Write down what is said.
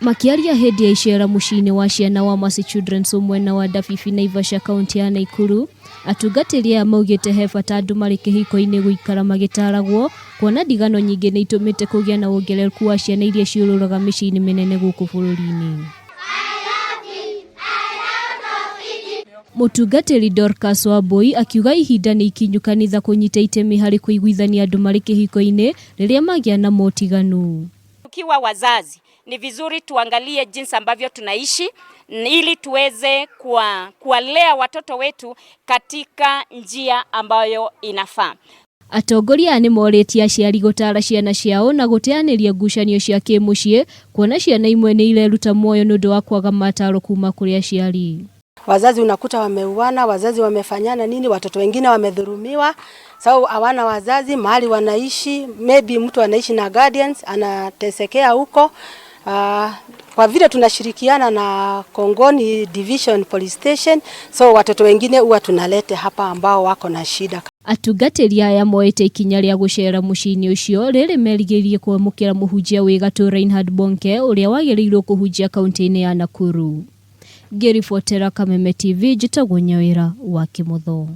Makĩaria hĩndĩ ya icera mũciĩ-inĩ wa ciana wa Mercy Children's Home mwena wa Ndabibi Naivasha kaũntĩ ya Naikuru, atungatĩri aya maugĩte he bata andũ marĩ kĩhiko-inĩ gũikara magĩtaragwo kuona ndigano nyingĩ nĩ itũmĩte kũgĩe na wongerereku wa ciana iria ciũrũraga mĩciĩ-inĩ mĩnene gũkũ bũrũri-inĩ. Mũtungatĩri Dorcas Wambui akiuga ihinda nĩ ikinyu kanitha kũnyita itemi harĩ kũiguithania andũ marĩ kĩhiko-inĩ rĩrĩa magĩa na motiganu. Tukiwa wazazi ni vizuri tuangalie jinsi ambavyo tunaishi ili tuweze kuwalea watoto wetu katika njia ambayo inafaa. Atongoria aya nĩmorĩtie aciari gũtara ciana ciao na gũteanĩria ngucanio cia kĩmũciĩ kuona ciana imwe nĩ ireruta muoyo nĩ ũndũ wa kwaga mataro kuma kũrĩ aciari. Wazazi unakuta wameuana, wazazi wamefanyana nini, watoto wengine wamedhulumiwa, sababu hawana wazazi mahali wanaishi, maybe mtu anaishi na guardians anatesekea huko. Kwa vile tunashirikiana na Kongoni Division Police Station, so watoto wengine huwa tunalete hapa ambao wako na shida. Atungatĩri aya moete ikinya rĩa gũcera mũciĩ-inĩ ũcio rĩrĩ merigĩrĩirie kwamũkĩra mũhunjia wĩ gatũ Reinhard Bonnke ũrĩa wagĩrĩirwo kũhunjia kaũntĩ-inĩ ya Nakuru. Ngĩribotera Kameme TV njĩtagwo Nyawĩra wa Kĩmotho.